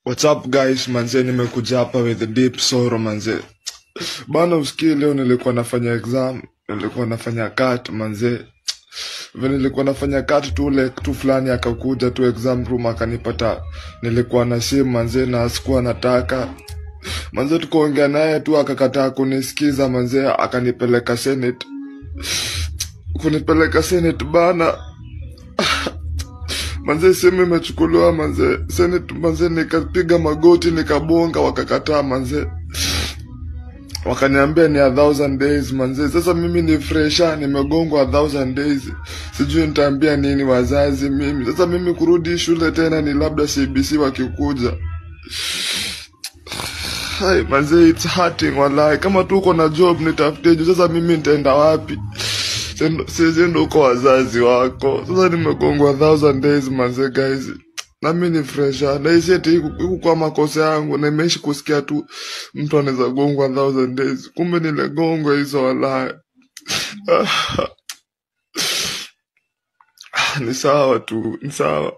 What's up guys, manze nimekuja hapa with deep sorrow manze. Bana usikii, leo nilikuwa nafanya exam, nilikuwa nafanya CAT manze. Vile nilikuwa nafanya CAT tu like tu fulani akakuja tu exam room akanipata nilikuwa na simu manze na sikuwa nataka. Manze tukaongea naye tu akakataa kunisikiza manze, akanipeleka Senate. Kunipeleka Senate bana. Manze simu imechukuliwa manze, Senate manze, nikapiga magoti nikabonga, wakakataa manze, wakaniambia ni 1000 days manze. Sasa mimi ni fresha, nimegongwa 1000 days, sijui nitaambia nini wazazi mimi. Sasa mimi kurudi shule tena ni labda CBC wakikuja. Hai manze, it's hurting wallahi. Kama tuko na job nitafutie juu sasa mimi nitaenda wapi? Sisi ndo uko wazazi wako. Sasa nimegongwa 1000 days manze guys. Na mimi ni fresha. Na isi eti iko kwa makosa yangu, na nimeishi kusikia tu mtu anaweza gongwa 1000 days. Kumbe niligongwa hizo wallahi. Ni sawa tu, ni sawa.